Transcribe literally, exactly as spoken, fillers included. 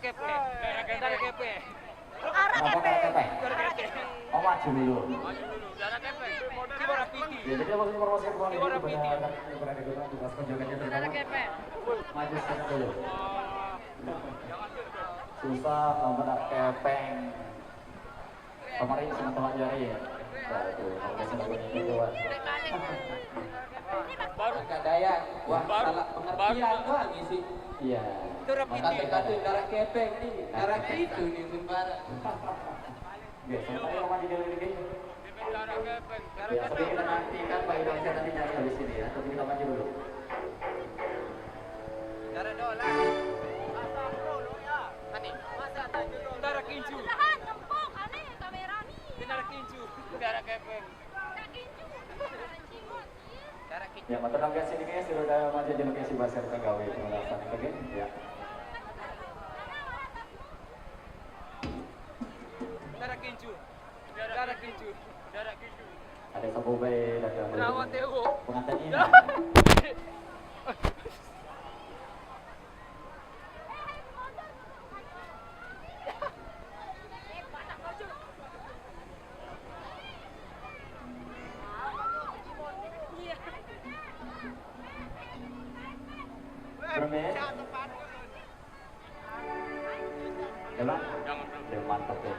Kepeng. Darah kepeng. Apa darah kepeng? Darah kepeng. Oh, maju dulu. Maju dulu. Darah kepeng. Kiwara piti. Ya, jadi aku informasikan kembali Kiwara kepada piti. rekan-rekan yang berada di rumah, tugas penjaganya Darah terutama. kepeng. Maju sedikit dulu. Wah. Jangan dulu. Susah, eh, benar kepeng. Kemarin sama teman jari ya. Waduh, harga sama punya itu, Wan. Baru Agak daya, wah, Baru- salah pengertian baru- doang isi. Iya. Darah piti. Kata-kata darah kepeng nih, darah itu nih sembarang. Oke, sebentar ya, Pak Maju dulu ini. Darah kepeng. Darah Ya, tapi kita kepeng. nantikan Pak Idam saya nanti nyari habis ini ya. Tapi kita maju dulu. Darah dolar. Darah kincu. Tahan, ngempok, aneh, kamera nih. Darah kincu. Darah kepeng. Tak kincu. Darah kincu. Darah kecil. Ya, matur nuwun sini guys, sudah ada maju di lokasi pasar Tegawe penjelasan itu, guys. Ya. Darah kincu. Darah kincu. Darah kincu. Ada sabu bae dari Rawat ya, Bu. pengantin ini. Bermain. Ya, Bang? Jangan dulu. Ya, mantap ya.